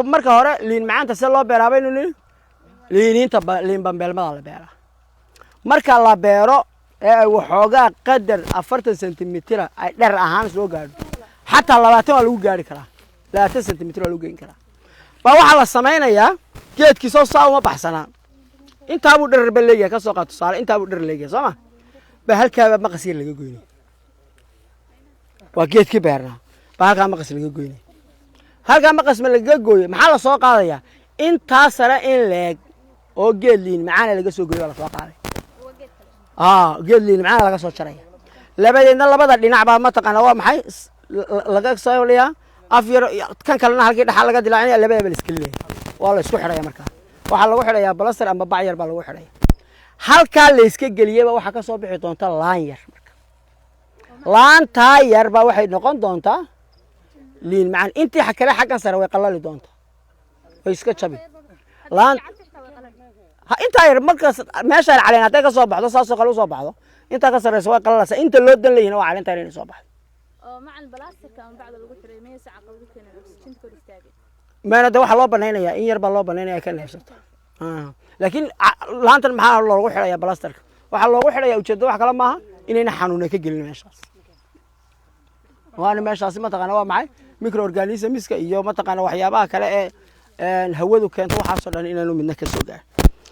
Marka hore liin macaanta see loo beeraa baynu nidhi? Liiniinta liin bambeelmada la beeraa. Marka la beero ee ay waxoogaa qadar 40 sentimitir ay dheer ahaan soo gaadho, xataa 20 waa lagu gaari karaa, 20 sentimitir waa lagu geyn karaa, baa waxaa la samaynayaa geedkii soo saa uma baxsanaa. Intaabuu dherer ba leeyahay, ka soo qaad tusaale, intaabuu dherer leeyahay, soo ma? Ba halkaaba maqas yar laga goynaya. Waa geedkii beernaa baa halkaa maqas laga goynaya. Halkaa maqas ma lagaga gooyo, maxaa la soo qaadayaa? Intaa sare in leeg oo geed liin macaana laga soo gooyo baa lasoo qaaday. Geed liin macaana laga soo jaraya. Labadeedna labada dhinac baa, mataqaana waa maxay, laga soo dhiyaa af yar, kan kalena halkii dhexaa laga dilaacinaya. Labadaba la iskelinaya, waa la isku xidhaya. Markaa waxaa lagu xidhayaa balastar ama bac yar baa lagu xidhaya. Halkaa la iska geliyeyba waxaa ka soo bixi doonta laan yar. Marka laantaa yar baa waxay noqon doontaa liin macaan. Intii kale xaggan sare way qallali doontaa, way iska jabi. Laan ha intaa yar markaas meeshaan caleen hadday ka soo baxdo, saasoo kale usoo baxdo, intaa ka sarreysa way qallalaysaa. Inta loo dan leeyihina waa caleenta yar inay soo baxdo. Oo macal balaastirka ama bacda lagu xiray miyaysa caqabad ku keenin oxygen kor istaagay? Meena de waxaa loo banaynayaa, in yar baa loo banaynaya ka neefsato. Laakiin laantan maxaa loogu xidhaya balastarka? Waxaa loogu xidhaya ujeeddo wax kale maaha, inayna xanuuna ka gelin meeshaas. Waana meeshaasi, mataqaana waa maxay, microorganismska iyo mataqaana waxyaabaha kale ee hawadu keento, waxaasoo dhan inaanu midna ka soo gaarin.